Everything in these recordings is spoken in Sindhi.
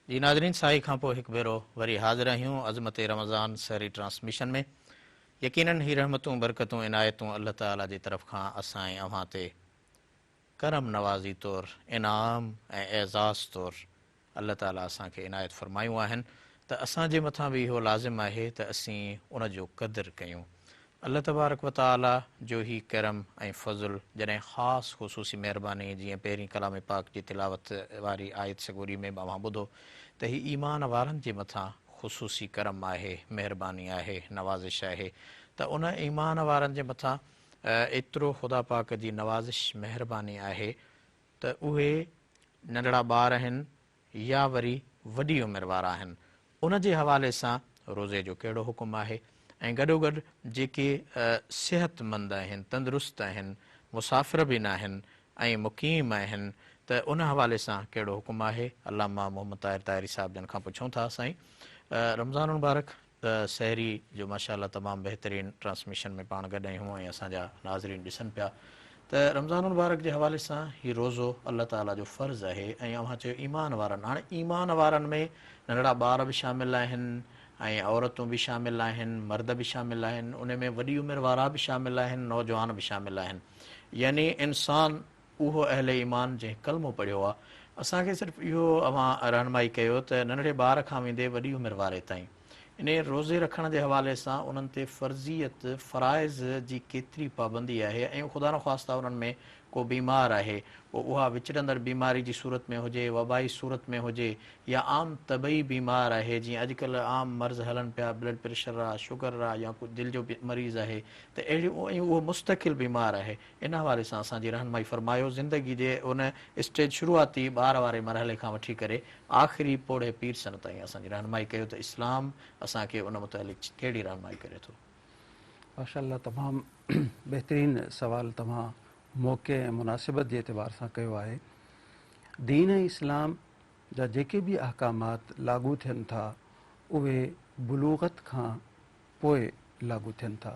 جي ناظرين ساهي کان پوء هڪ ڀيرو وري حاضر آهيون عظمت رمضان سحري ٽرانسميشن ۾ يقينن هي رحمتون برڪتون عنايتون الله تعالي جي طرف کان اسان ۽ اوهان تي ڪرم نوازي طور انعام ۽ اعزاز طور الله تعالي اسان کي عنايت فرمايون آهن ته اسان جي مٿان به اهو لازم آهي ته اسين ان جو قدر ڪيون. الله تبارڪ و تعالي جو هي ڪرم ۽ فضل جڏهن خاص خصوصي مهرباني جيئن پهرين ڪلام پاڪ جي تلاوت واري آيت سڳوري ۾ به اوهان ٻڌو ته هي ايمان وارن جي مٿان خصوصي ڪرم آهي، مهرباني آهي، نوازش آهي ته ان ايمان وارن جي مٿان ايترو خدا پاڪ جي نوازش مهرباني آهي ته اهي ننڍڙا ٻار آهن يا وري وڏي عمر وارا آهن ان جي حوالي سان روزي جو ڪهڙو حڪم آهي ۽ گڏوگڏ جيڪي صحت مند آهن تندرست آهن مسافر به ناهن ۽ مقيم آهن ته ان حوالي سان ڪهڙو حڪم آهي علامه محمد طاهر طاهري صاحب جن کان پڇون ٿا سائين رمضان المبارڪ ته سحري جو ماشاء الله تمام بهترين ٽرانسميشن ۾ پاڻ گڏ آهيون ۽ اسان جا ناظرين ڏسن پيا ته رمضان المبارڪ جي حوالي سان هي روزو الله تعالي جو فرض آهي ۽ اوهان چيو ايمان وارن هاڻي ايمان وارن ۾ ننڍڙا ٻار به شامل آهن ۽ عورتون به شامل آهن مرد به شامل آهن ان ۾ وڏي عمر وارا به شامل آهن نوجوان به شامل آهن يعني انسان اهو اهل ايمان جنهن ڪلمو پڙهيو آ. اسان کي صرف اهو اوهان رهنمائي ڪيو ته ننڍڙي ٻار کان ويندي وڏي عمر واري تائين انهي روزي رکڻ جي حوالي سان انهن تي فرضيت، فرائض، جي ڪيتري پابندي آهي ۽ خدانخواسته انهن ۾ ڪو بيمار آهي پوء اها وچڙندڙ بيماري جي صورت ۾ هجي، وبائي صورت ۾ هجي يا عام طبعي بيمار آهي جيئن اڄڪلهه عام مرض هلن پيا بلڊ پريشر آ، شگر آ يا ڪو دل جو مريض آهي ته اهڙيون ۽ اهو مستقل بيمار آهي ان حوالي سان اسان جي رهنمائي فرمايو، زندگي جي ان اسٽيج شروعاتي ٻار واري مرحلي کان وٺي ڪري آخري پوڙهي پير سن تائين اسان جي رهنمائي ڪيو ته اسلام اسان کي ان متعلق ڪهڙي رهنمائي ڪري ٿو. ماشاء الله تمام بهترين سوال توهان موقعي ۽ مناسبت جي اعتبار سان ڪيو آهي. دين ۽ اسلام جا جيڪي به احڪامات لاڳو ٿين ٿا اهي بلوغت کان پوء لاڳو ٿين ٿا.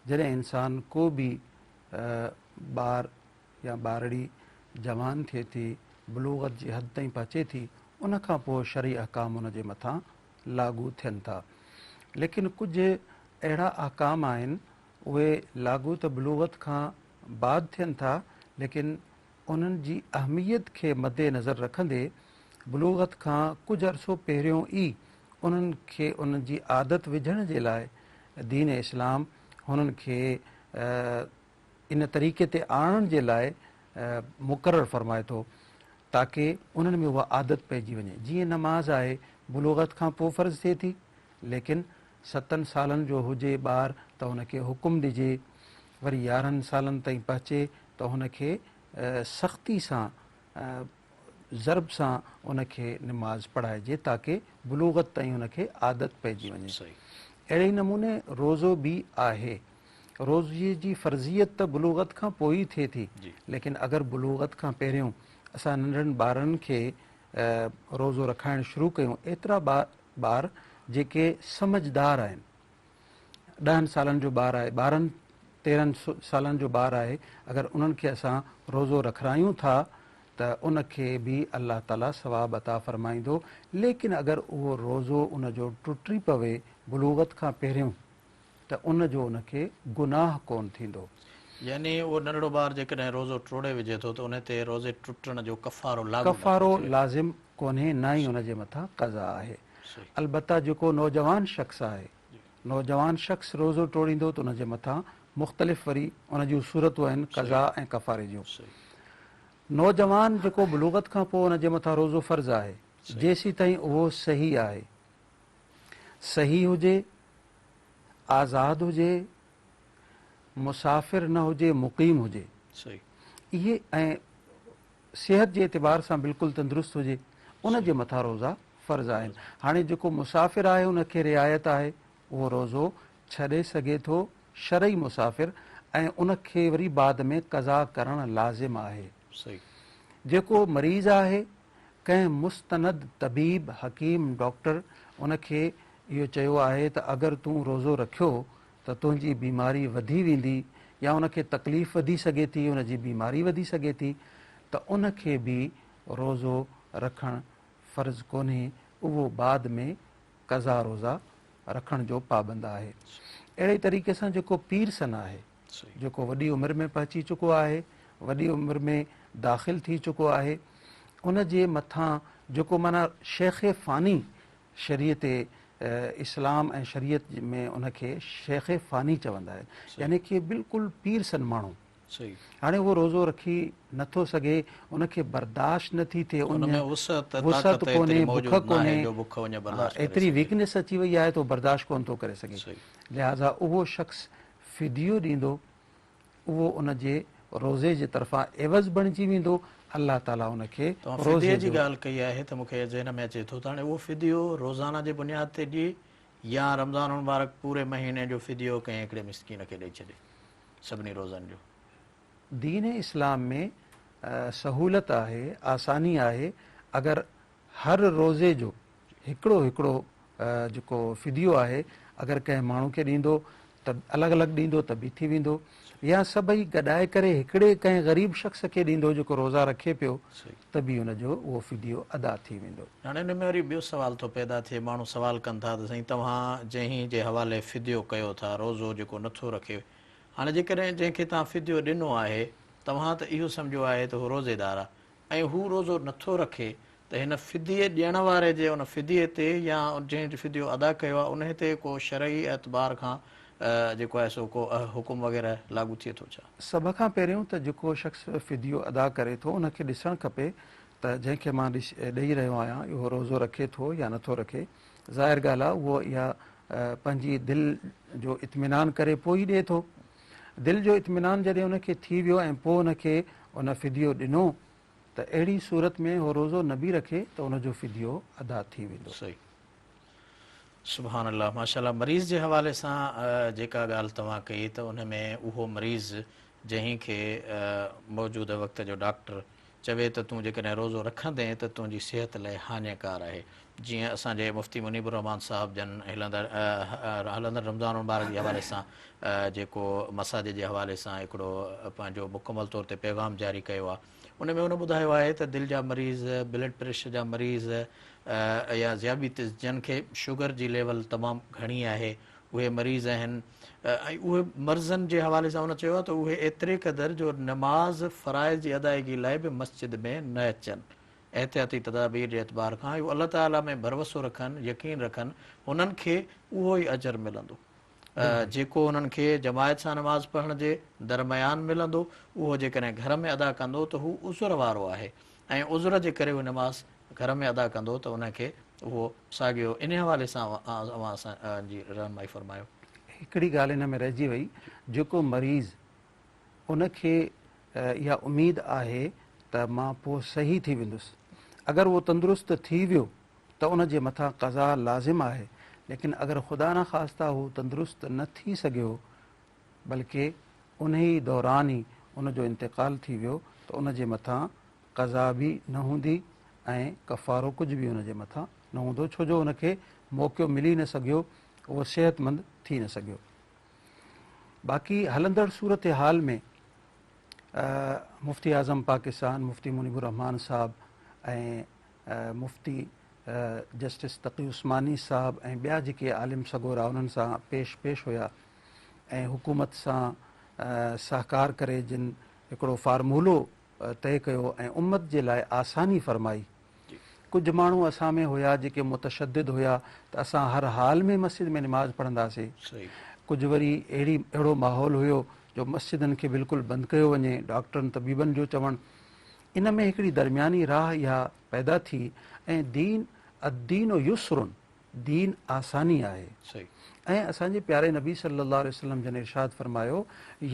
جڏهن انسان ڪو به ٻار يا ٻارڙي جوان ٿئي ٿي، بلوغت جي حد تائين پهچي ٿي، ان کان پوء شرعي احڪام ان جي مٿان لاڳو ٿين ٿا. ليڪن ڪجهه اهڙا احڪام آهن، اهي لاڳو ته بلوغت کان بعد ٿين ٿا، ليڪن انهن جي اهميت کي مد نظر رکندي بلوغت کان ڪجهه عرصو پهريون ئي انهن کي انهن جي عادت وجهڻ جي لاء دين اسلام هنن کي ان طريقي تي آڻڻ جي لاء مقرر فرمائي ٿو تاڪه انهن ۾ اها عادت پئجي وڃي جيئن نماز آهي بلوغت کان پوء فرض ٿئي ٿي ليڪن ستن سالن جو هجي ٻار ته ان کي حڪم ڏجي وري يارهن سالن تائين پهچي ته هن کي سختي سان ضرب سان ان کي نماز پڙهائجي تاڪه بلوغت تائين ان کي عادت پئجي وڃي. اهڙي ئي نموني روزو به آهي. روزي جي فرضيت ته بلوغت کان پوء ئي ٿئي ٿي ليڪن اگر بلوغت کان پهريون اسان ننڍڙن ٻارن کي روزو رکائڻ شروع ڪيون ايترا ٻار جيڪي سمجهدار آهن ڏهن سالن جو ٻار آهي، 12 تيرهن سالن جو ٻار آهي، اگر انهن کي اسان روزو رکرايون ٿا ته ان کي به الله تعالي ثواب عطا فرمائيندو، ليڪن اگر اهو روزو ان جو ٽٽي پوي بلوغت کان پهريون ته ان جو ان کي گناهه ڪونه ٿيندو. يعني اهو ننڍڙو ٻار جيڪڏهن روزو ٽوڙي وجهي ٿو ته ان تي روزي ٽٽڻ جو ڪفارو لاڳو نٿو ڪفارو ٿئي. لازم ڪونهي نه ئي ان جي مٿان قضا آهي. البته جيڪو نوجوان شخص آهي، نوجوان شخص روزو ٽوڙيندو ته ان جي مٿان مختلف وري ان جون صورتون آهن قضا ۽ ڪفاري جون. نوجوان جيڪو بلوغت کان پوء ان جي مٿان روزو فرض آهي جيسيتائين اهو صحيح آهي. صحيح هجي، آزاد هجي، مسافر نه هجي، مقيم هجي. اهي ۽ صحت جي اعتبار سان بلڪل تندرست هجي ان جي مٿان روزا فرض آهن. هاڻي جيڪو مسافر آهي ان کي رعايت آهي اهو روزو ڇڏي سگهي ٿو شرعي مسافر ۽ ان کي وري بعد ۾ قضا ڪرڻ لازم آهي. جيڪو مريض آهي ڪنهن مستند طبيب حڪيم ڊاڪٽر ان کي اهو چيو آهي ته اگر تون روزو رکيو ته تنهنجي بيماري وڌي ويندي يا ان کي تڪليف وڌي سگهي ٿي، ان جي بيماري وڌي سگهي ٿي ته ان کي به روزو رکڻ فرض ڪونهي، اهو بعد ۾ قضا روزا رکڻ جو پابند آهي. اهڙي طريقي سان جيڪو پير سن آهي، جيڪو وڏي عمر ۾ پهچي چڪو آهي، وڏي عمر ۾ داخل ٿي چڪو آهي، ان جي مٿان جيڪو معنيٰ شيخ فاني شريعت اسلام ۽ شريعت ۾ ان کي شيخ فاني چوندا آهن، يعني ڪي بلڪل پير سن ماڻهو، هاڻي اهو روزو رکي نه ٿو سگهي، ان کي برداشت نه ٿي ٿئي، ان ۾ وسعت، طاقت ايتري موجود ناهي جو بک اڃ برداشت ڪري سگهي. ايتري ويڪنيس اچي وئي آهي ته هو برداشت ڪونه ٿو ڪري سگهي، لهٰذا اهو شخص فديو ڏيندو، اهو ان جي روزي جي طرفان عيوض بڻجي ويندو، الله تعاليٰ ان کي توهان روزي فديي جي جو. ڳالهه ڪئي آهي ته مون کي ذهن ۾ اچي ٿو ته هاڻي اهو فديو روزانه جي بنياد تي ڏئي يا رمضان المبارڪ پوري مهيني جو فديو ڪنهن هڪڙي مسڪين کي ڏئي ڇڏي سڀني روزن جو. دين اسلام ۾ سهولت آهي، آساني آهي، اگر هر روزي جو هڪڙو هڪڙو جيڪو فديو آهي اگر ڪنهن ماڻهو کي ڏيندو ته الڳ الڳ ڏيندو ته به ٿي ويندو يا سڀئي گڏائي ڪري هڪڙي ڪنهن غريب شخص کي ڏيندو جيڪو روزا رکي پيو ته به ان جو اهو فديو ادا ٿي ويندو. هاڻي ان ۾ وري ٻيو سوال ٿو پيدا ٿئي ماڻهو سوال ڪن ٿا ته سائين توهان جنهن جي حوالي فديو ڪيو ٿا روزو جيڪو نٿو رکي هاڻي جيڪڏهن جنهن کي توهان فديو ڏنو آهي توهان ته اهو سمجهيو آهي ته هو روزيدار آهي ۽ هو روزو نٿو رکي ته هن فديي ڏيڻ واري جي ان فديي تي يا جنهن فديو ادا ڪيو آهي انهي تي ڪو شرعي اعتبار کان جيڪو آهي سو ڪو حڪم وغيره لاڳو ٿئي ٿو ڇا؟ سڀ کان پهريون ته جيڪو شخص فديو ادا ڪري ٿو ان کي ڏسڻ کپي ته جنهن کي مان ڏئي رهيو آهيان اهو روزو رکي ٿو يا نٿو رکي. ظاهر ڳالهه آهي اهو اها پنهنجي دل جو اطمينان ڪري پوء ئي ڏئي ٿو. دل جو اطمينان جڏهن ان کي ٿي ويو ۽ پوء ان کي ان فديو ڏنو ته اهڙي صورت ۾ هو روزو نه به رکي ته ان جو فديو ادا ٿي ويندو. صحيح سبحان الله ماشاءالله مريض جي حوالي سان جيڪا ڳالهه توهان ڪئي ته ان ۾ اهو مريض جنهن کي موجوده وقت جو ڊاڪٽر چوي ته تون جيڪڏهن روزو رکندين ته تنهنجي صحت لئه هاڃيڪار آهي جيئن اسان جي مفتي منيب الرحمان صاحب جن هلندڙ هلندڙ رمضان المبارڪ جي حوالي سان جيڪو مساجد جي حوالي سان هڪڙو پنهنجو مڪمل طور تي پيغام جاري ڪيو آهي ان ۾ ان ٻڌايو آهي ته دل جا مريض بلڊ پريشر جا مريض يا ذيابيطس جن کي شگر جي ليول تمام گهڻي آهي اهي مريض آهن ۽ اهي مرضن جي حوالي سان ان چيو آهي ته اهي ايتري قدر جو نماز فرائض جي ادائيگي لاء به مسجد ۾ نه اچن احتياطي تدابير جي اعتبار کان اهو الله تعاليٰ ۾ ڀروسو رکن، يقين رکن، هنن کي اهو ئي اجر ملندو، جيڪو هنن کي جماعت سان نماز پڙهڻ جي درميان ملندو، اهو جيڪڏهن گهر ۾ ادا ڪندو ته هو عذر وارو آهي ۽ عذر جي ڪري هو نماز گهر ۾ ادا ڪندو ته ان کي اهو ساڳيو انهي حوالي سان اوهان اسان جي رهنمائي فرمايو. هڪڙي ڳالهه ان ۾ رهجي وئي، جيڪو مريض ان کي اها اميد آهي ته مان پوء صحيح ٿي ويندس. اگر اهو تندرست ٿي ويو ته ان جي مٿان قضا لازم آهي، ليڪن اگر خدا نخواسته هو تندرست نه ٿي سگهيو بلڪه انهي دوران ئي ان جو انتقال ٿي ويو ته ان جي مٿان قضا به نه هوندي ۽ ڪفارو ڪجهه به ان جي مٿان نه هوندو ڇو جو ان کي موقعو ملي نه سگهيو اهو صحتمند ٿي نه سگهيو. باقي هلندڙ صورتحال ۾ مفتي اعظم پاڪستان مفتي منيب الرحمان صاحب ۽ مفتي جسٽس تقي عثماني صاحب ۽ ٻيا جيڪي عالم سڳورا انهن سان پيش پيش هيا ۽ حڪومت سان سهڪار ڪري جن هڪڙو فارمولو طئي ڪيو ۽ امت جي لاء آساني فرمائي. ڪجهه ماڻهو اسان ۾ هيا جيڪي متشدد هيا ته اسان هر حال ۾ مسجد ۾ نماز پڙهنداسين. ڪجهه وري اهڙي اهڙو ماحول هيو جو مسجدن کي بلڪل بند ڪيو وڃي، ڊاڪٽرن طبيبن جو چوڻ. ان ۾ هڪڙي درمياني راهه اها پيدا ٿي ۽ دين الدين يسر دين آساني آهي ۽ اسان جي پياري نبي صلي الله عليه وسلم جن ارشاد فرمايو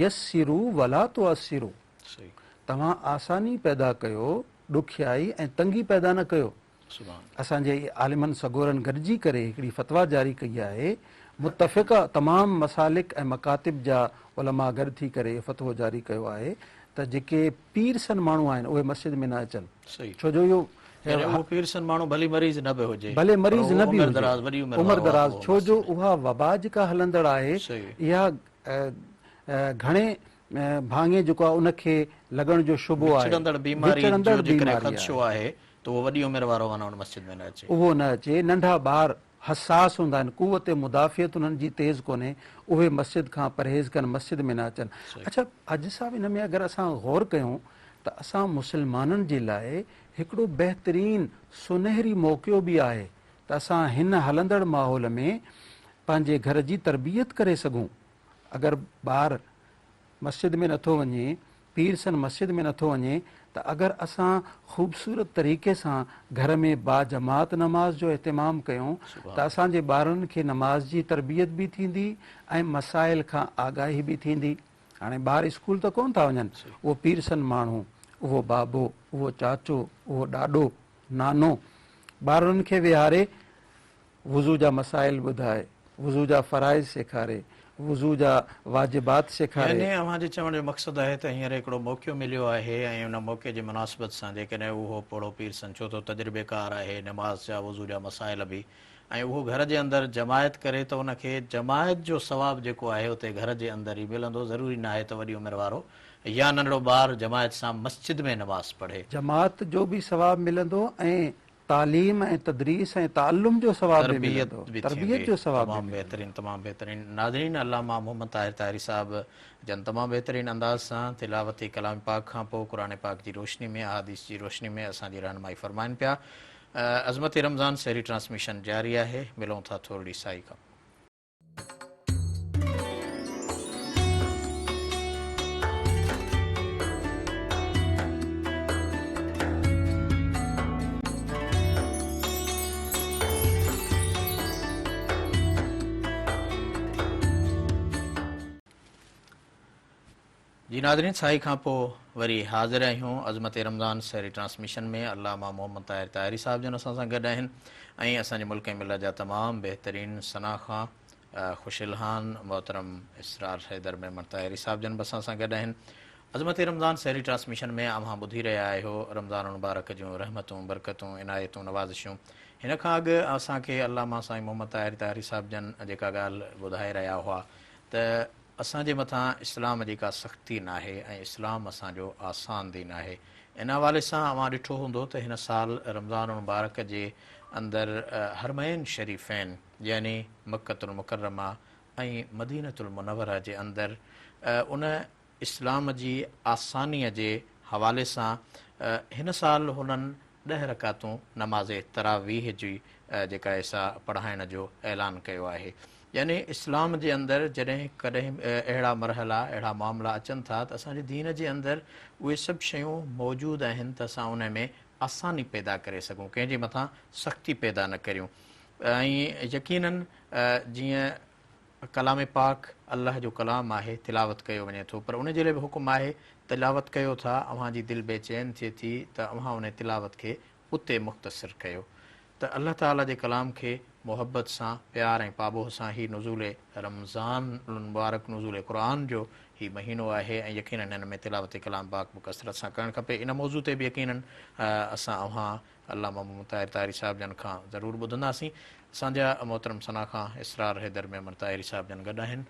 يسروا ولا تعسروا توهان آساني پيدا ڪيو ڏکيائي ۽ تنگي پيدا نه ڪيو. اسان جي عالمن سڳورن گڏجي ڪري هڪڙي فتويٰ جاري ڪئي آهي، متفقه تمام مسالڪ ۽ مڪاتب جا علماء گڏ ٿي ڪري اهو فتوو جاري ڪيو آهي ته جيڪي پير سن ماڻهو آهن اهي مسجد ۾ نه اچن ڇو جو اهو يعني اهو پير سن ماڻهو ڀلي مريض نه به هجي ڀلي مريض نه به هجي عمر دراز ڇو جو اها وبا جيڪا هلندڙ آهي اها گهڻي ڀاڱي جيڪو آهي ان کي لڳڻ جو شبهو آهي. وچڙندڙ بيماري جو جيڪڏهن خدشو آهي ته اهو وڏي عمر وارو معنيٰ ان مسجد ۾ نه اچي. اهو نه اچي. ننڍا ٻار حساس هوندا آهن، قوت مدافعت انهن جي تيز ڪونهي، اهي مسجد کان پرهيز ڪن، مسجد ۾ نه اچن. اڇا حاجي صاحب ان ۾ اگر اسان غور ڪيون ته اسان مسلمانن جي لاء هڪڙو بهترين سونهري موقعو به آهي ته اسان هن هلندڙ ماحول ۾ پنهنجي گهر جي تربيت ڪري سگهون. اگر ٻار مسجد ۾ نٿو وڃي، پير سن مسجد ۾ نٿو وڃي ته اگر اسان خوبصورت طريقي سان گهر ۾ باجماعت نماز جو اهتمام ڪيون ته اسان جي ٻارڙن کي نماز جي تربيت به ٿيندي ۽ مسائل کان آگاهي به ٿيندي. هاڻي ٻار اسڪول ته ڪونه ٿا وڃن، اهو پير سن ماڻهو، اهو بابو، اهو چاچو، اهو ڏاڏو، نانو ٻارڙن کي ويهاري وضو جا مسائل ٻڌائي، وضو جا فرائض سيکاري، وضو جا واجبات سيکاري. يعني اوهان جي چوڻ جو مقصد آهي ته هينئر هڪڙو موقعو مليو آهي ۽ ان موقعي جي مناسبت سان جيڪڏهن اهو پوڙهو پير سن ڇو ته تجربيڪار آهي نماز جا وضو جا مسائل به ۽ اهو گهر جي اندر جماعت ڪري ته ان کي جماعت جو ثواب جيڪو آهي اتي گهر جي اندر ئي ملندو ضروري ناهي ته وڏي عمر وارو يا ننڍڙو ٻار جماعت سان مسجد ۾ نماز پڙهي. جماعت جو به ثواب ملندو ۽ تعليم ۽ تدريس ۽ تعلم جو ثواب به تربيت ملندو، به تربيت ٿيندي. جو ثواب به تمام ملندو. بهترين تمام بهترين ناظرين علامه محمد طاهر طاهري صاحب جن تمام بهترين انداز سان تلاوت ڪلام پاڪ کان پوء قرآن پاڪ جي روشني ۾ احاديث جي روشني ۾ اسان جي رهنمائي فرمائن پيا عظمت رمضان سحري ٽرانسميشن جاري آهي ملون ٿا ٿورڙي سائي کان پوء. جي ناظرين سائي کان پوء وري حاضر آهيون عظمت رمضان سحري ٽرانسميشن ۾ علامه محمد طاهر طاهري صاحب جن اسان سان گڏ آهن ۽ اسان جي ملڪ ۽ ملت جا تمام بهترين ثنا خوان خوش الحان محترم اسرار حيدر ميمڻ طاهري صاحب جن به اسان سان گڏ آهن عظمت رمضان سحري ٽرانسميشن ۾ اوهان ٻڌي رهيا آهيو رمضان المبارڪ جون رحمتون برڪتون عنايتون نوازشون هن کان اڳ اسان کي علامه سائين محمد طاهر طاهري صاحب جن جيڪا ڳالهه ٻڌائي رهيا هئا ته اسان جي مٿان اسلام جي ڪا سختي ناهي ۽ اسلام اسان جو آسان دين آهي. ان حوالي سان اوهان ڏٺو هوندو ته هن سال رمضان المبارڪ جي اندر حرمين شريفين يعني مڪة المڪرمه ۽ مدينة المنوره جي اندر ان اسلام جي آسانيء جي حوالي سان هن سال هنن ڏهه رڪعتون نماز تراويح جي جيڪا آهي سا پڙهائڻ جو اعلان ڪيو آهي. يعني اسلام جي اندر جڏهن ڪڏهن اهڙا مرحلا اهڙا معاملا اچن ٿا ته اسان جي دين جي اندر اهي سڀ شيون موجود آهن ته اسان انهي ۾ آساني پيدا ڪري سگهون ڪنهن جي مٿان سختي پيدا نه ڪريون ۽ يقيناً جيئن ڪلام پاڪ الله جو ڪلام آهي تلاوت ڪيو وڃي ٿو پر ان جي لاء به حڪم آهي تلاوت ڪيو ٿا اوهان جي دل بي چين ٿئي ٿي ته اوهان ان تلاوت کي اتي مختصر ڪيو ته الله تعالي جي ڪلام کي محبت سان پيار ۽ پاٻوهه سان هي نزول رمضان المبارڪ نزول قرآن جو هي مهينو آهي ۽ يقيناً هن ۾ تلاوت ڪلام پاڪ به ڪثرت سان ڪرڻ کپي ان موضوع تي به يقيناً اسان اوهان علامه محمد طاهر طاهري صاحب جن کان ضرور ٻڌنداسين. اسان جا محترم ثنا خان اسرار حيدر ميمڻ طاهري صاحب جن گڏ آهن.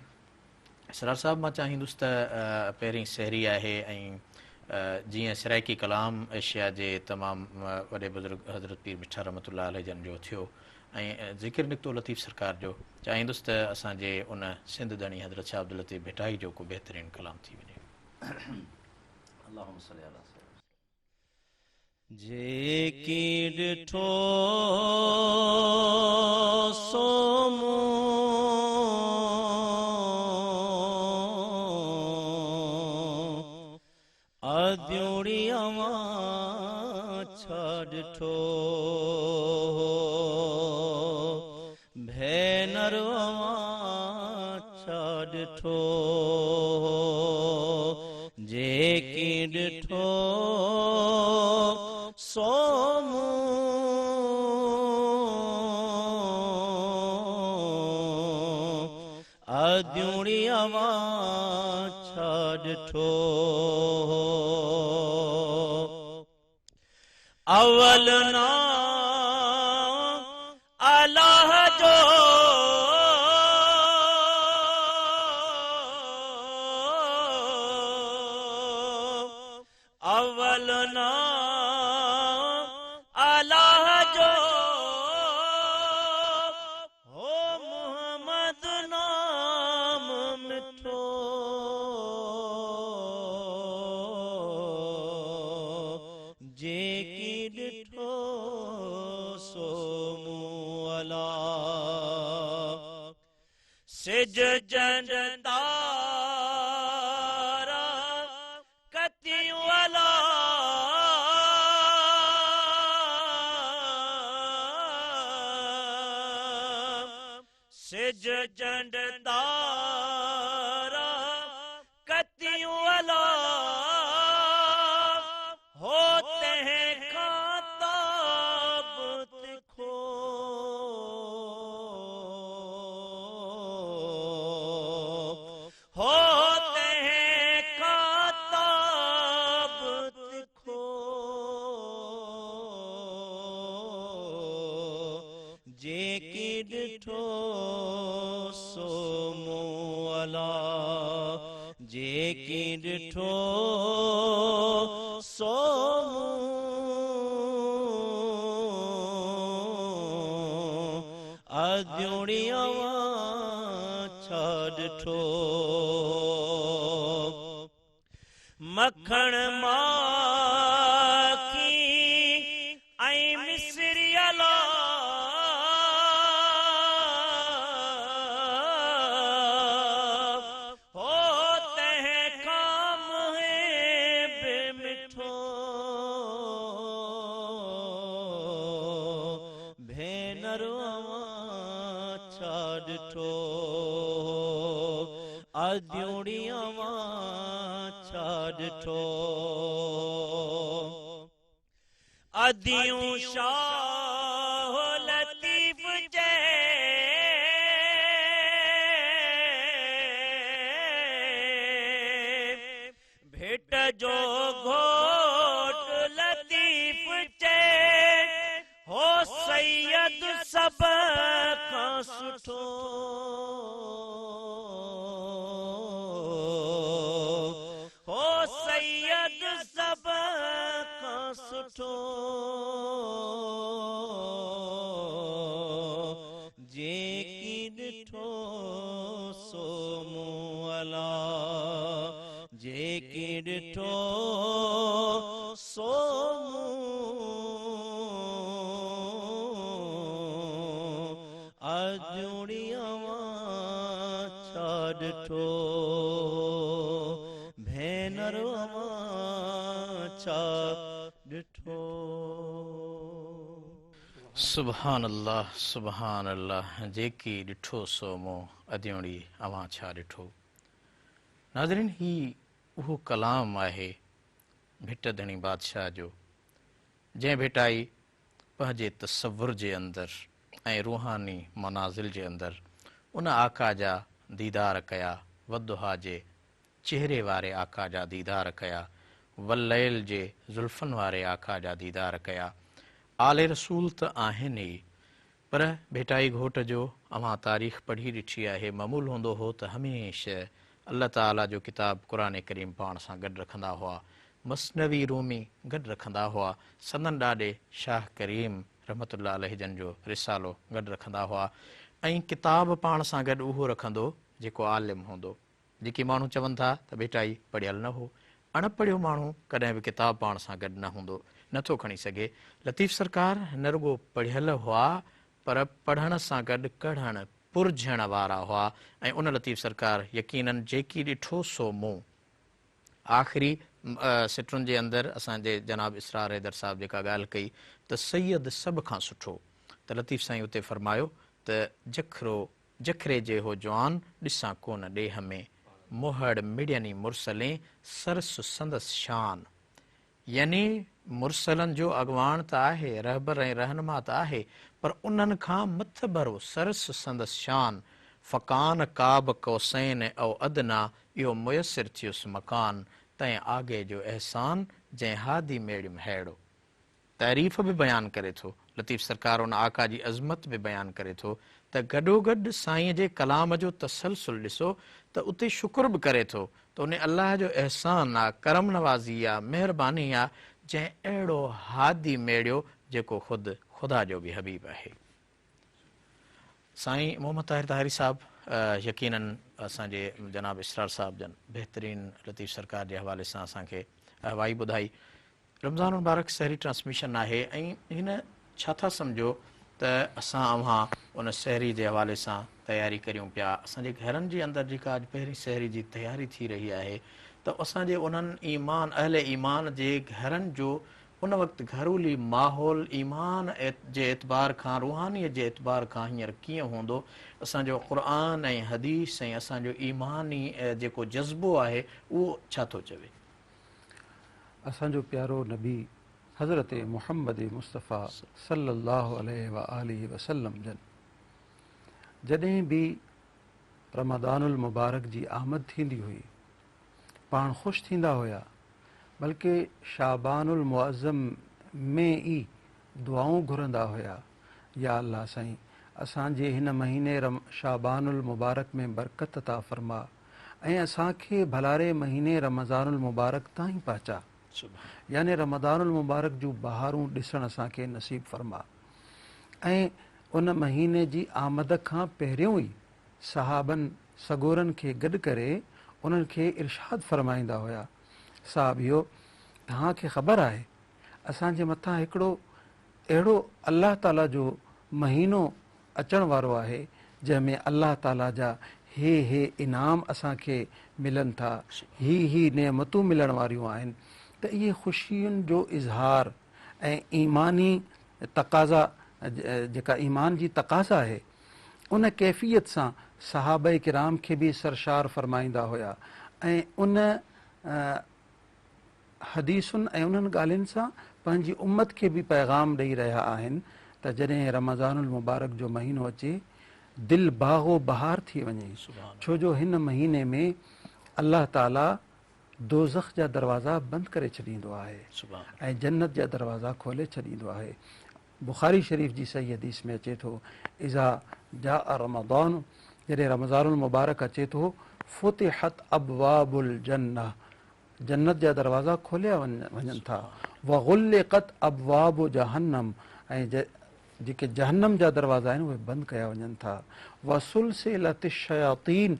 اسرار صاحب مان چاهيندس ته پهرين سحري آهي ۽ جيئن سرائيڪي ڪلام ايشيا جي تمام وڏي بزرگ حضرت پير مٺا رحمت الله عليه جن جو ٿيو ۽ ذڪر نڪتو لطيف سرڪار جو چاهيندس ته اسان جي ان سنڌ ڌڻي حضرت شاهه عبداللطيف ڀٽائي جو ڪو بهترين ڪلام ٿي وڃي. اللهم صل علي سيدنا. جيڪي ڏٺو سو مون اديوڙي اوهان ڇا ڏٺو ڀينر اوهان ڇا ڏٺو جيڪي ڏٺو سو مون اديوڙي اوهان ڇا ڏٺو اول نام الله جو اول نام جيڪي ڏٺو سو مون الا. سج چنڊ تارا ڪتيون الا. سج چنڊ تارا ڪتيون الا. هو تنهن کان تاب تکو. هو تنهن کان تاب تکو. جيڪي ڏٺو سو مون الا. جيڪي ڏٺو سو مون اديوڻي اوهان ڇا ڏٺو. مکڻ ماکي ۽ مصري الا. هو تنهن کان محب مٺو. ڀينر اوهان ڇا ڏٺو. اديوڻي اوهان ڇا ڏٺو. اديون شاهه لطيف چئي. ڀٽ جو گهوٽ لطيف چئي. هو سيد سڀ کان سٺو. هو سيد سڀ کان سٺو. جيڪي ڏٺو سو مون الا. جيڪي ڏٺو سو مون اديوڻي اوهان ڇا ڏٺو. ڀينر اوهان ڇا ڏٺو. سبحان الله سبحان الله جيڪي ڏٺو سو مون اديوڻي اوهان ڇا ڏٺو. ناظرين هي اهو ڪلام آهي ڀٽ ڌڻي بادشاهه جو جنهن ڀٽائي پنهنجي تصور جي اندر ۽ روحاني منازل جي اندر ان آقا جا ديدار ڪيا، والضحيٰ جي چهري واري آقا جا ديدار ڪيا، والليل جي زلفن واري آقا جا ديدار ڪيا. آل رسول ته آهن ئي پر ڀٽائي گهوٽ جو اوهان تاريخ پڙهي ڏٺي آهي، معمول هوندو هو ته هميشه الله تعاليٰ جو ڪتاب قرآن ڪريم پاڻ سان گڏ رکندا هئا، مثنوي رومي گڏ رکندا هئا، سندن ڏاڏي شاهه ڪريم رحمة الله عليه جن جو رسالو گڏ رکندا هئا ۽ ڪتاب پاڻ سان گڏ اهو رکندو جيڪو عالم هوندو. جيڪي ماڻهو چون ٿا ته ڀٽائي پڙهيل نه هو. اڻ پڙهيو ماڻهو ڪڏهن به ڪتاب پاڻ سان گڏ نه هوندو، نه ٿو کڻي سگهي. لطيف سرڪار نه رڳو پڙهيل هئا پر پڙهڻ سان گڏ ڪڙهڻ، پرجهڻ وارا هئا ۽ ان لطيف سرڪار يقيناً جيڪي ڏٺو سو مون. آخري سٽن جي اندر اسان جي جناب اسرار حيدر صاحب جيڪا ڳالهه ڪئي ته سيد سڀ کان سٺو ته لطيف سائين اتي فرمايو ته جکرو جکري جيهو جوان، ڏسان ڪونه ڏيهه ۾. مهڙ مڙين ئي مرسلين، سرس سندس شان. يعني مرسلن جو اڳواڻ ته آهي، رهبر ۽ رهنما ته آهي، پر انهن کان مٿڀرو سرس سندس شان. فڪان قاب قوسين او ادنيٰ، اهو ميسر ٿيس مڪان، تنهن آگي جو احسان، جنهن هادي ميڙيم ههڙو. تعريف به بيان ڪري ٿو، لطيف سرڪار ان آقا جي عظمت به بيان ڪري ٿو ته گڏوگڏ سائين جي ڪلام جو تسلسل ڏسو ته اتي شڪر به ڪري ٿو ته ان الله جو احسان آ، ڪرم نوازي آ، مهرباني آ جنهن اهڙو هادي ميڙيو جيڪو خود خدا جو به حبيب آهي. سائين محمد طاهر طاهري صاحب يقيناً اسان جي جناب اسرار صاحب جن بهترين لطيف سرڪار جي حوالي سان اسان کي احوائي ٻڌائي. رمضان المبارڪ سحري ٽرانسميشن آهي ۽ هن ڇا ٿا سمجهو ته اسان اوهان ان سحري جي حوالي سان تياري ڪريون پيا اسان جي گهرن جي اندر جيڪا اڄ پهرين سحري جي تياري ٿي رهي آهي ته اسان جي انهن ايمان اهل ايمان جي گهرن جو ان وقت گهرولي ماحول ايمان جي اعتبار کان روحانيت جي اعتبار کان هينئر ڪيئن هوندو اسان جو قرآن ۽ حديث ۽ اسان جو ايماني جيڪو جذبو آهي اهو ڇا ٿو چوي. اسان جو پيارو نبي حضرت محمد مصطفيٰ صلي الله عليه واٰله وسلم جن جڏهن به رمضان المبارڪ جي آمد ٿيندي هئي پاڻ خوش ٿيندا هيا بلڪه شعبان المعظم ۾ ئي دعائون گهرندا هيا يا الله سائين اسان جي هن مهيني شعبان المبارڪ ۾ برڪت عطا فرما ۽ اسان کي ڀلاري مهيني رمضان المبارڪ تائين پهچا يعني رمضان المبارڪ جون بهارون ڏسڻ اسان کي نصيب فرما ۽ ان مهيني جي آمد کان پهريون ئي صحابن سڳورن کي گڏ ڪري انهن کي ارشاد فرمائيندا هيا، صحابيو! توهان کي خبر آهي اسان جي مٿان هڪڙو اهڙو الله تعاليٰ جو مهينو اچڻ وارو آهي جنهن ۾ الله تعاليٰ جا هي هي انعام اسان کي ملن ٿا، هي هي نعمتون ملڻ واريون آهن ته اهي خوشين جو اظهار ۽ ايماني تقاضا جيڪا ايمان جي تقاضا آهي ان ڪيفيت سان صحابه ڪرام کي به سرشار فرمائيندا هيا ۽ ان حديثن ۽ انهن ڳالهين سان پنهنجي امت کي به پيغام ڏئي رهيا آهن ته جڏهن رمضان المبارڪ جو مهينو اچي دل باغ و بهار ٿي وڃي ڇو جو هن مهيني ۾ الله تعالي دوزخ جا دروازا بند ڪري ڇڏيندو آهي ۽ جنت جا دروازا کولي ڇڏيندو آهي. بخاري شريف جي صحيح حديث ۾ اچي ٿو، اذا جاء رمضان جڏهن رمضان المبارڪ اچي ٿو، فتحت ابواب الجنه جنت جا دروازا کوليا وڃن ٿا، وغلقت ابواب جهنم ۽ جيڪي جهنم جا دروازا آهن اهي بند ڪيا وڃن ٿا، وسلسلت الشياطين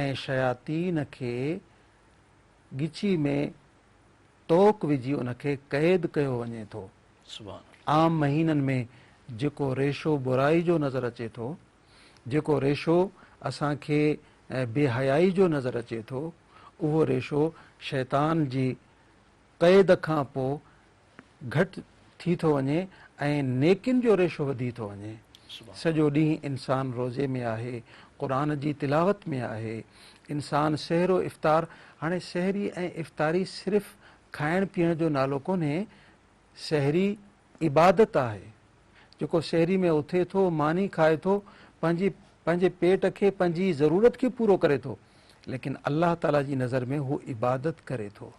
۽ شياطين کي ڳچي ۾ طوق وجهي ان کي قيد ڪيو وڃي ٿو. عام مهينن ۾ جيڪو ريشو برائي جو نظر اچي ٿو، جيڪو ريشو اسان کي بي حيائي جو نظر اچي ٿو، اهو ريشو شيطان جي قيد کان پوء گهٽ ٿي ٿو وڃي ۽ نيڪين جو ريشو وڌي ٿو وڃي. سڄو ڏينهن انسان روزي ۾ آهي، قرآن جي تلاوت ۾ آهي. انسان سحر و افطار، هاڻي سحري ۽ افطاري صرف کائڻ پيئڻ جو نالو ڪونهي، سحري عبادت آهي. جيڪو سحري ۾ اٿي ٿو، ماني کائي ٿو، پنهنجي پنهنجي پيٽ کي، پنهنجي ضرورت کي پورو ڪري ٿو، ليڪن الله تعاليٰ جي نظر ۾ هو عبادت ڪري ٿو.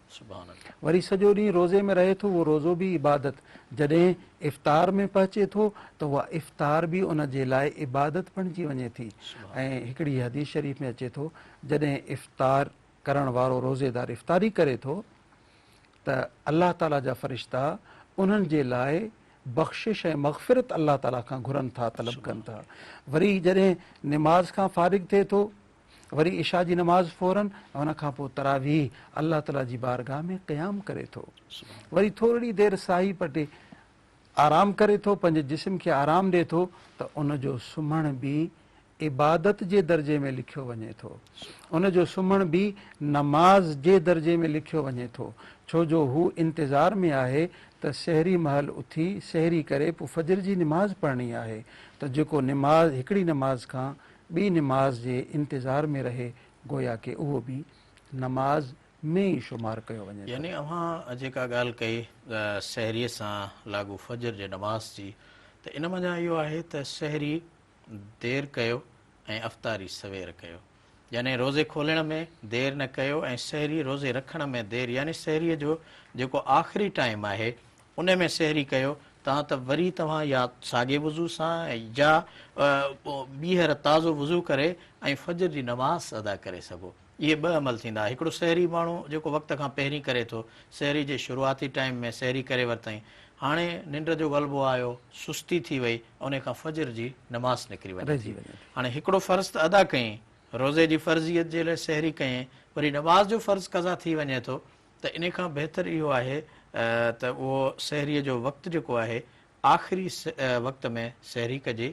وري سڄو ڏينهن روزي ۾ رهي ٿو، اهو روزو به عبادت. جڏهن افطار ۾ پهچي ٿو ته اها افطار به ان جي لاء عبادت بڻجي وڃي ٿي. ۽ هڪڙي حديث شريف ۾ اچي ٿو، جڏهن افطار ڪرڻ وارو روزيدار افطاري ڪري ٿو ته الله تعاليٰ جا فرشتا انهن جي لاء بخشش ۽ مغفرت الله تعاليٰ کان گهرن ٿا، طلب ڪن ٿا. وري جڏهن نماز کان فارغ ٿئي ٿو، وري عشاء جي نماز فوراً ۽ ان کان پوء تراويح الله تعاليٰ جي بارگاهه ۾ قيام ڪري ٿو. وري ٿورڙي دير ساهي پٽي آرام ڪري ٿو، پنهنجي جسم کي آرام ڏئي ٿو ته ان جو سمهڻ به عبادت جي درجي ۾ لکيو وڃي ٿو. ان جو سمهڻ به نماز جي درجي ۾ لکيو وڃي ٿو. ڇو جو هو انتظار ۾ آهي ته سحري مهل اٿي سحري ڪري پوء فجر جي نماز پڙهڻي آهي ته جيڪو نماز هڪڙي نماز کان ٻي نماز جي انتظار ۾ رهي گويا ڪه اهو به نماز ۾ ئي شمار ڪيو وڃي ٿو. يعني اوهان جيڪا ڳالهه ڪئي سحريء سان لاڳو فجر جي نماز جي ته ان منجهان اهو آهي ته سحري دير ڪيو ۽ افطاري سوير ڪيو يعني روزي کولڻ ۾ دير نه ڪيو ۽ سحري روزي رکڻ ۾ دير يعني سحريء جو جيڪو آخري ٽائيم آهي ان ۾ سحري ڪيو تان ته وري توهان يا ساڳي وضو سان يا ٻيهر تازو وضو ڪري ۽ فجر جي نماز ادا ڪري سگهو. اهي ٻه عمل ٿيندا. هڪڙو سحري ماڻهو جيڪو وقت کان پهرين ڪري ٿو، سحري جي شروعاتي ٽائيم ۾ سحري ڪري ورتائين، هاڻي ننڊ جو غلبو آيو، سستي ٿي وئي، انهي کان فجر جي نماز نڪري وڃي ٿي. هاڻي هڪڙو فرض ته ادا ڪيائين، روزي جي فرضيت جي لاء سحري ڪيائين، وري نماز جو فرض قضا ٿي وڃي ٿو ته انهي کان بهتر اهو آهي ته اهو سحريء جو وقت جيڪو آهي آخري وقت ۾ سحري ڪجي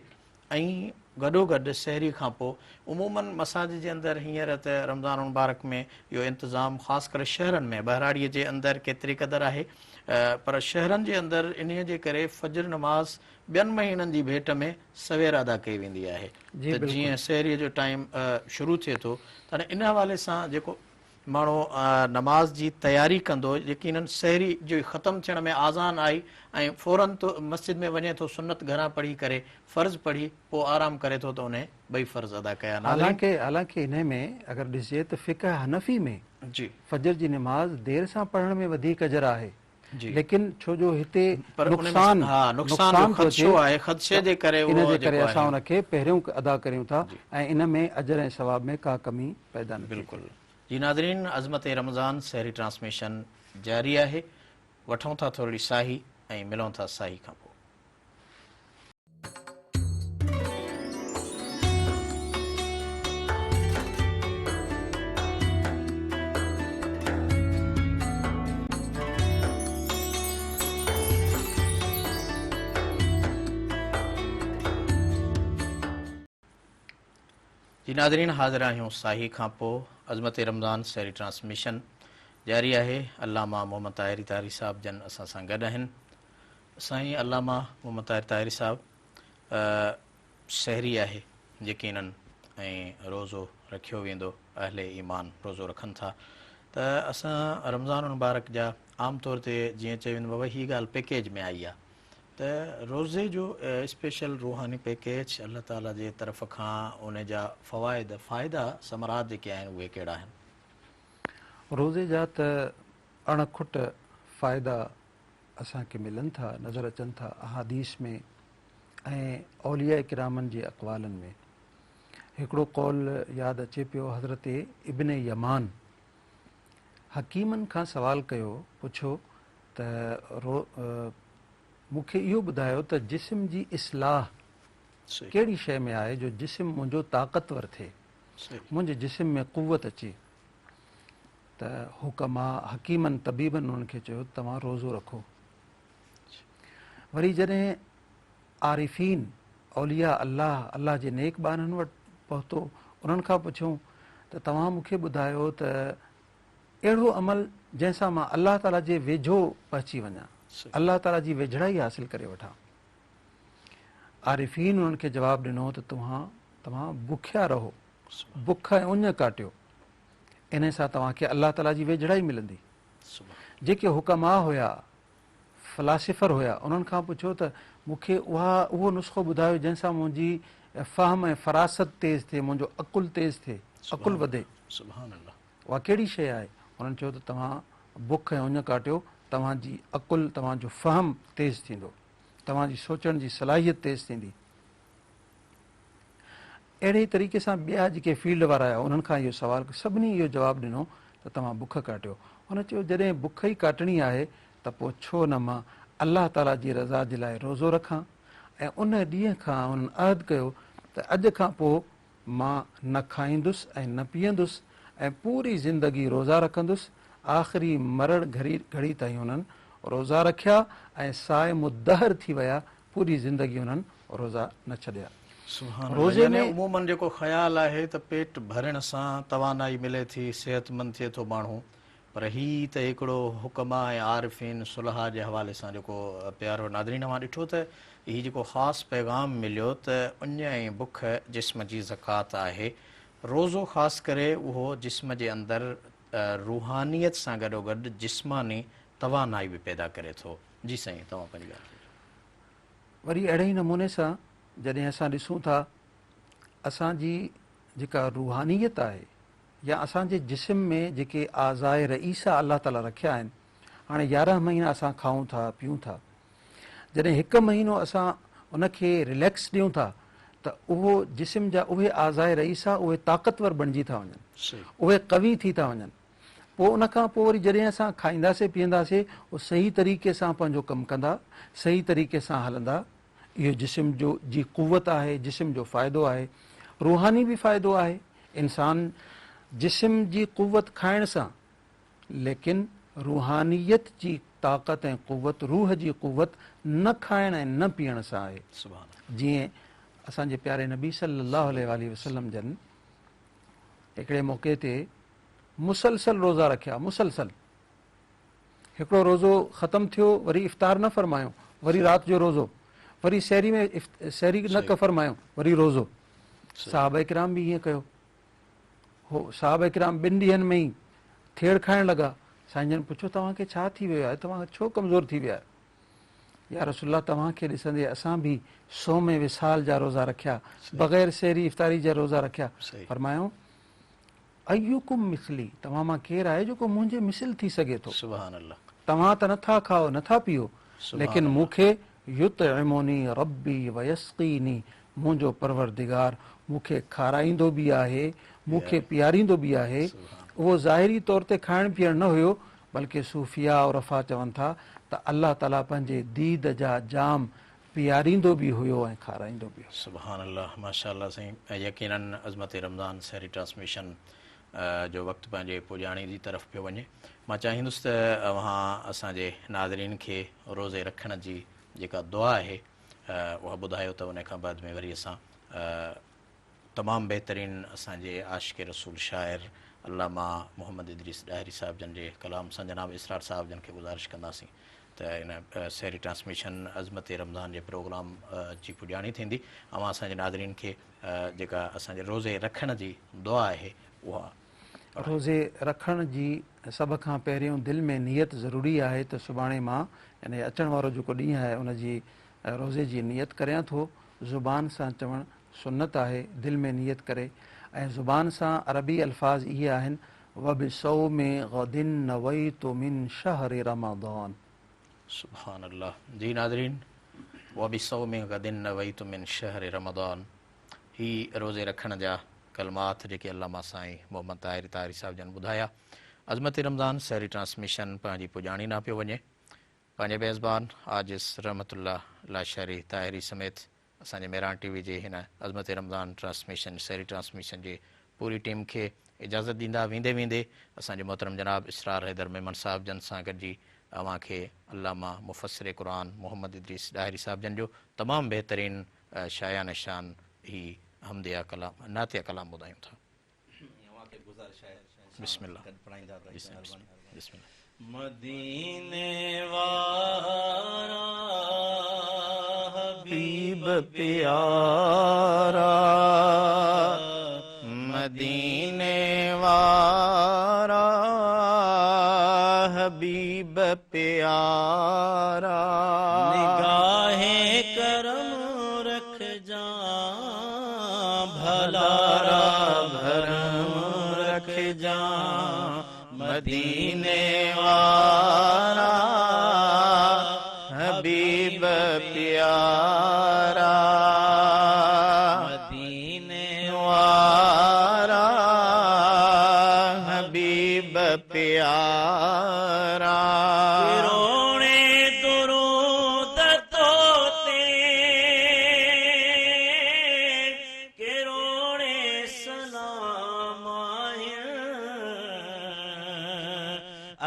۽ گڏوگڏ سحري کان پوء عموماً مساجد جي اندر هينئر ته رمضان المبارڪ ۾ اهو انتظام خاص ڪري شهرن ۾ ٻهراڙيء جي اندر ڪيتري قدر آهي پر شهرن جي اندر انهيء جي ڪري فجر نماز ٻين مهينن جي ڀيٽ ۾ سوير ادا ڪئي ويندي آهي ته جيئن سحريء جو ٽائيم شروع ٿئي ٿو ته هاڻي ان حوالي سان جيڪو ماڻهو نماز جي تياري ڪندو يقيناً سحري جي ختم ٿيڻ ۾ آذان آئي ۽ فوراً تو مسجد ۾ وڃي ٿو سنت گهران پڙهي ڪري فرض پڙهي پوء آرام ڪري ٿو ته انهي ٻئي فرض ادا ڪيا ناظرين. حالانڪه حالانڪه انهي ۾ اگر ڏسجي ته فقه حنفي ۾ جي. فجر جي نماز دير سان پڙهڻ ۾ وڌيڪ اجر آهي جي. ليڪن ڇو جو هتي پر ان ۾ نقصان ها نقصان جو نقصان ٿو اچي خدشو آهي خدشي ته جي ڪري ان اهو جي ڪري جيڪو اسان آهي ان کي پهريون ادا ڪريون ٿا جي. ۽ ان ۾ اجر ۽ ثواب ۾ ڪا ڪمي پيدا نٿي ٿئي. بلڪل جي ناظرين عظمت رمضان سحري ٽرانسميشن جاري آهي وٺون ٿا ٿورڙي ساهي ۽ ملون ٿا ساهي کان پوء. جي ناظرين حاضر آهيون ساهي کان پوء عظمت رمضان سحري ٽرانسميشن جاري آهي علامه محمد طاهري طاهري صاحب جن اسان سان گڏ آهن سائين علامه محمد طاهر طاهري صاحب سحري آهي يقينن ۽ روزو رکيو ويندو اهل ايمان روزو رکن ٿا ته اسان رمضان المبارڪ جا عام طور تي جيئن چئي ويندو بابا هي ڳالهه پيڪيج ۾ آئي آهي ته روزي جو اسپيشل روحاني پيڪيج الله تعالي جي طرف کان ان جا فوائد فائدا ثمرات جيڪي آهن اهي ڪهڙا آهن؟ روزي جا ته اڻ کٽ فائدا اسان کي ملن ٿا، نظر اچن ٿا احاديث ۾ ۽ اولياء ڪرامن جي اقوالن ۾. هڪڙو قول ياد اچي پيو حضرت ابن يمان حڪيمن کان سوال ڪيو، پڇيو ته مون کي اهو ٻڌايو ته جسم جي اصلاح ڪهڙي شيء ۾ آهي جو جسم منهنجو طاقتور ٿئي، منهنجي جسم ۾ قوت اچي. ته حڪماء، حڪيمن، طبيبن انهن کي چيو ته توهان روزو رکو. وري جڏهن عارفين، اولياء الله، الله جي نيڪ ٻانهن وٽ پهتو، انهن کان پڇيائون ته توهان مون کي ٻڌايو ته اهڙو عمل جنهن سان مان الله تعاليٰ جي ويجهو پهچي وڃان، الله تعاليٰ جي ويجهڙائي حاصل ڪري وٺان. عارفين انهن کي جواب ڏنو ته توهان بکيا رهو، بک ۽ اڃ ڪاٽيو. انهي سان توهان کي الله تعاليٰ جي ويجهڙائي ملندي. جيڪي حڪماء هيا، فلاسفر هيا، انهن کان پڇيو ته مون کي اها اهو نسخو ٻڌايو جنهن سان منهنجي فهم ۽ فراست تيز ٿئي، منهنجو عقل تيز ٿئي، عقل وڌي. اها ڪهڙي شيء آهي؟ انهن چيو ته توهان بک ۽ اڃ ڪاٽيو، توهان جي عقل، توهان جو فهم تيز ٿيندو، توهان جي سوچڻ جي صلاحيت تيز ٿيندي. اهڙي ئي طريقي سان ٻيا جيڪي فيلڊ وارا آيا انهن کان اهو سوال ڪيو سڀني اهو جواب ڏنو ته توهان بک ڪاٽيو. هن چيو جڏهن بک ئي ڪاٽڻي آهي ته پوء ڇو نه مان الله تعاليٰ جي رضا جي لاء روزو رکان ۽ ان ڏينهن کان انهن عهد ڪيو ته اڄ کان پوء مان نه کائيندس ۽ نه پيئندس ۽ پوري زندگي روزا رکندس آخري مرڻ گهڙي تائين انهن روزا رکيا ۽ صائم الدهر ٿي ويا پوري زندگي انهن روزا نه ڇڏيا. سبحان الله روزي يعني ۾ عموماً جيڪو خيال آهي ته پيٽ ڀرڻ سان توانائي ملي ٿي صحتمند ٿئي ٿو ماڻهو پر هي ته هڪڙو حڪما ۽ عارفين صلحاء جي حوالي سان جيڪو پيارو ناظرين اوهان ڏٺو ته هي جيڪو خاص پيغام مليو ته اڃ ۽ بک جسم جي زڪوات آهي روزو خاص ڪري اهو جسم جي اندر روحانيت سان گڏوگڏ جسماني توانائي به پيدا ڪري ٿو جي سائين توهان پنهنجي ڳالهه ڪجو. وري اهڙي ئي نموني سان جڏهن اسان ڏسون ٿا اسان جي جيڪا روحانيت آهي يا اسان جي جسم ۾ جيڪي اعضاء رئيسه الله تعاليٰ رکيا آهن هاڻي 11 مهينا اسان کائون ٿا پيون ٿا جڏهن هڪ مهينو اسان ان کي رليڪس ڏيون ٿا ته اهو جسم جا اهي اعضاء رئيسه اهي طاقتور بڻجي ٿا وڃن اهي قوي ٿي ٿا وڃن پوء ان کان پوء وري جڏهن اسان کائينداسين پيئنداسين اهو صحيح طريقي سان پنهنجو ڪم ڪندا، صحيح طريقي سان هلندا، اهو جسم جو جي قوت آهي، جسم جو فائدو آهي، روحاني به فائدو آهي، انسان جسم جي قوت کائڻ سان ليڪن روحانيت جي طاقت ۽ قوت، روح جي قوت نه کائڻ ۽ نه پيئڻ سان آهي. جيئن اسان جي پياري نبي صلي الله عليه واٰله وسلم جن هڪڙي موقعي تي مسلسل روزا رکيا، مسلسل هڪڙو روزو ختم ٿيو وري افطار نه فرمايو، وري رات جو روزو، وري سحري ۾ سحري نه فرمايو، وري روزو. صحابه ڪرام به ائين ڪيو. هو صحابه ڪرام ٻن ڏينهن ۾ ئي ٿيڙ کائڻ لڳا. سائين جن پڇيو توهان کي ڇا ٿي ويو آهي، توهان ڇو ڪمزور ٿي ويا آهيو؟ يا رسول الله توهان کي ڏسندي اسان به صوم ۽ وصال جا روزا رکيا، بغير سحري افطاري جا روزا رکيا. فرمايو ايڪم مثلي، توهان مان ڪير آهي جيڪو منهنجي مثل ٿي سگهي ٿو؟ سبحان الله. توهان ته نٿا کائو نٿا پيئو، ليڪن مون کي يطعمني ربي ويسقيني، منهنجو پروردگار مون کي کارائيندو به آهي، مون کي پياريندو به آهي. اهو ظاهري طور تي کائڻ پيئڻ نه هيو، بلڪه صوفياء عرفاء چون ٿا ته الله تعاليٰ پنهنجي ديد جا جام پياريندو به هيو ۽ کارائيندو به هيو. سبحان الله ماشاء الله سائين يقينن عظمت رمضان سحري ٽرانسميشن جو وقت پنهنجي پڄاڻي جي طرف پيو وڃي مان چاهيندس ته اوهان اسان جي ناظرين کي روزي رکڻ جي جيڪا دعا آهي اها ٻڌايو ته ان کان بعد ۾ وري اسان تمام بهترين اسان جي عاشق رسول شاعر علامه محمد ادريس ڏاهري صاحب جن جي ڪلام سان جناب اسرار صاحب جن کي گذارش ڪنداسين ته ان سحري ٽرانسميشن عظمت رمضان جي پروگرام جي پڄاڻي ٿيندي اوهان اسان جي ناظرين کي جيڪا اسان جي روزي رکڻ جي دعا آهي اها پڙهايو. روزي رکڻ جي سڀ کان پهريون دل ۾ نيت ضروري آهي ته سڀاڻي مان يعني اچڻ وارو جيڪو ڏينهن آهي ان جي روزي جي نيت ڪريان ٿو زبان سان چوڻ سنت آهي دل ۾ نيت ڪري ۽ زبان سان عربي الفاظ اهي آهن وبصوم غد نويت من شهر رمضان. سبحان الله جي ناظرين وبصوم غد نويت من شهر رمضان هي روزي رکڻ جا ڪلمات جيڪي علامه سائين محمد طاهر طاهري صاحب جن ٻڌايا عظمت رمضان سحري ٽرانسميشن پنهنجي پڄاڻي ڏانهن پيو وڃي پنهنجي ميزبان عاجز رحمت الله لاشاري طاهري سميت اسان جي مهراڻ ٽي وي جي هن عظمت رمضان ٽرانسميشن سحري ٽرانسميشن جي پوري ٽيم کي اجازت ڏيندا ويندي ويندي اسان جي محترم جناب اسرار حيدر ميمڻ صاحب جن سان گڏجي اوهان کي علامه مفسر قرآن محمد ادريس ڏاهري صاحب جن جو تمام بهترين شايان شان هي حمديه ڪلام نعتيه ڪلام ٻڌايون ٿا. اوهان کي گذارش آهي بسم الله گڏ پڙهائيندا ته مهرباني. بسم الله. مديني وارا حبيب پيارا مديني وارا حبيب پيارا نگاهه ڪرم رکجان ڀلارا ڀرم رکجان مديني وارا حبيب پيارا مديني وارا حبيب پيارا ڪروڙين درود تو تي ڪروڙين سلام آهن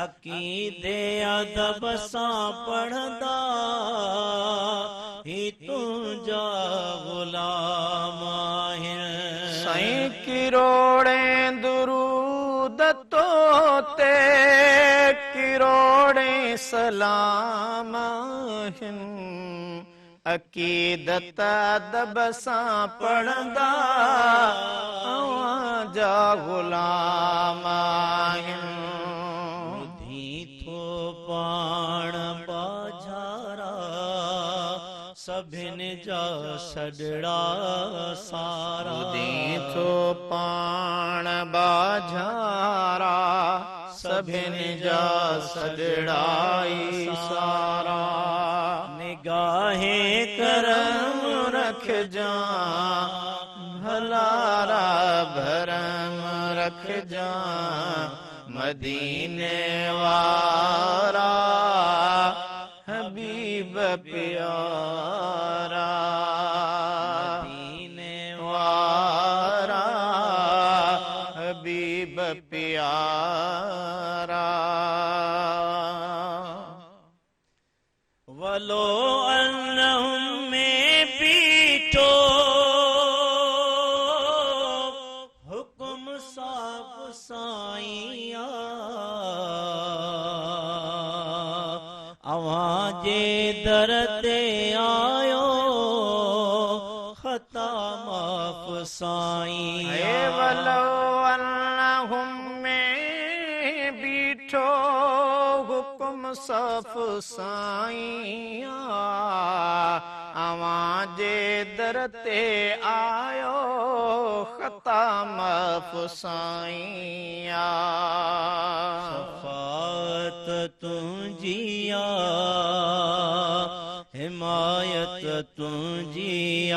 عقيدي ادب سان پڙهندا هي تنهنجا غلام آهن. سائين ڪروڙين درود تو تي ڪروڙين سلام آهن. عقيدت ادب سان پڙهندا اوهان جا غلام آهن. ٻڌين ٿو پاڻ ٻاجهارا سڀن جا سڏڙا سارا. ٻڌين ٿو پاڻ ٻاجهارا سڀن جا سڏڙا ئي سارا. نگاهه ڪرم رکجان ڀلارا ڀرم رکجان مديني وارا حبيب پيارا مديني وارا حبيب پيارا. ولو انهم ۾ بيٺو حڪم صاف سائين آ اوهان جي در تي آيو خطا معاف سائين آ. ولو انهم ۾ بيٺو حڪم صاف سائين آ اوهان جي در تي آيو خطا معاف سائين آ. شفاعت تنهنجي آ حمايت تنهنجي آ.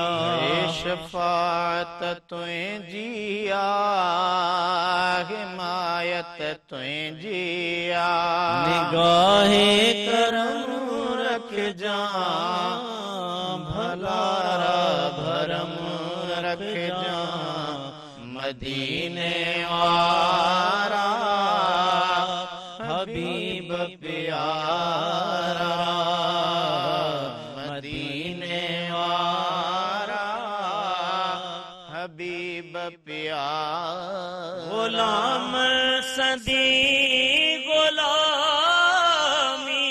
شفاعت تنهنجي آ حمايت تنهنجي آ. نگاهه ڪرم رکجان ڀلارا ڀرم رکجان مديني وارا حبيب پيارا مديني وارا حبيب پيارا. غلام سندي غلامي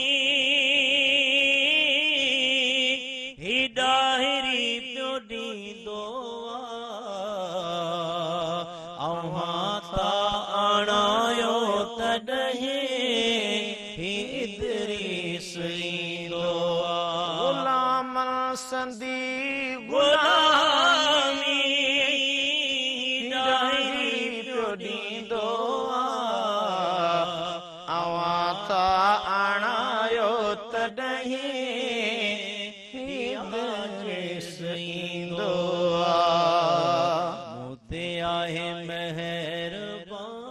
هي ڏاهري پيو ڏيندو آ اوهان ٿا آڻايو تڏهن هي ادريس ايندو آ. غلام سندي غلامي ڏاهري پيو ڏيندو آ اوهان ٿا آڻايو تڏهن ادريس ايندو آ. مون تي آهي مهرباني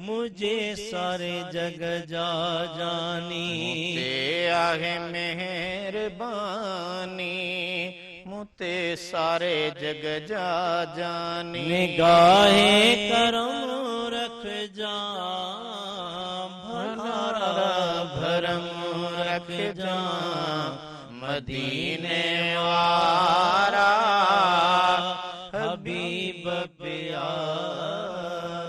منهنجي ساري جڳ جا جاني. مون تي آهي مهرباني مون تي ساري جڳ جا جاني. نگاهه ڪرم رکجان ڀلارا ڀرم رکجان مديني وارا حبيب پيارا.